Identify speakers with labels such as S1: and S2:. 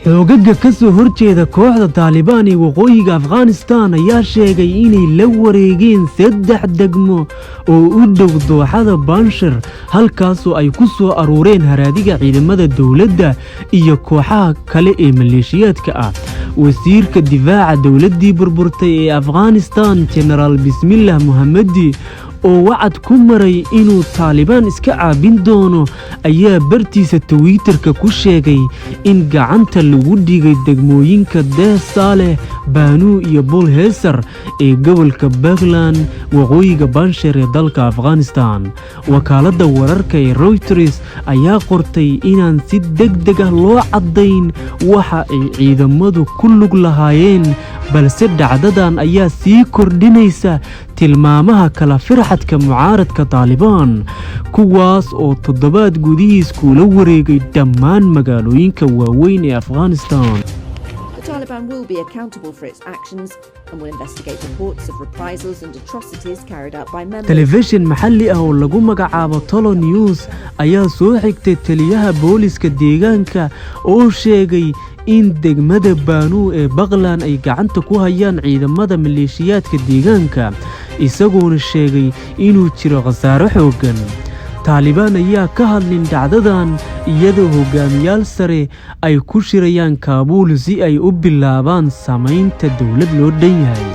S1: Xoogaga ka soo horjeeda kooxda Taalibaan ee waqooyiga Afghanistan ayaa sheegay inay la wareegeen saddex degmo oo u dhow dooxada Panjshir, halkaasoo ay ku soo aruureen haraadiga ciidamada dowladda iyo kooxaha kale ee maleeshiyaadka ah. Wasiirka difaaca dowladdii burburtay ee Afghanistan, Jenaraal Bismillah Mohamedi, oo wacad ku maray inuu Taalibaan iska caabin doono, ayaa bartiisa Twitterka ku sheegay in gacanta lagu dhigay degmooyinka Deh Saaleh, Baanuu iyo Bulhesar ee gobolka Puntland, waqooyiga Panjshir ee dalka Afghanistan. Wakaaladda wararka ee Reuters ayaa qortay inaan si deg deg ah loo caddayn waxa ay ciidamadu ku lug lahaayeen, balse dhacdadan ayaa sii kordhinaysa tilmaamaha kala firxadka mucaaradka Taalibaan, kuwaas oo toddobaad gudihiis kula wareegay dhammaan magaalooyinka waaweyn ee Afghanistan.
S2: The Taliban will be accountable for its actions and will investigate reports of reprisals and atrocities carried out by members.
S1: Telefishin maxalli ah oo lagu magacaabo Tolo News ayaa soo xigtay taliyaha booliska deegaanka oo sheegay in degmada Baanuu ee Baqlan ay gacanta ku hayaan ciidamada maleeshiyaadka deegaanka, isagoona sheegay inuu jiro khasaaro xooggan. Taalibaan ayaa ka hadlin dhacdadan, iyadoo hogaamiyaal sare ay ku shirayaan Kaabuul si ay u bilaabaan samaynta dowlad loo dhan yahay.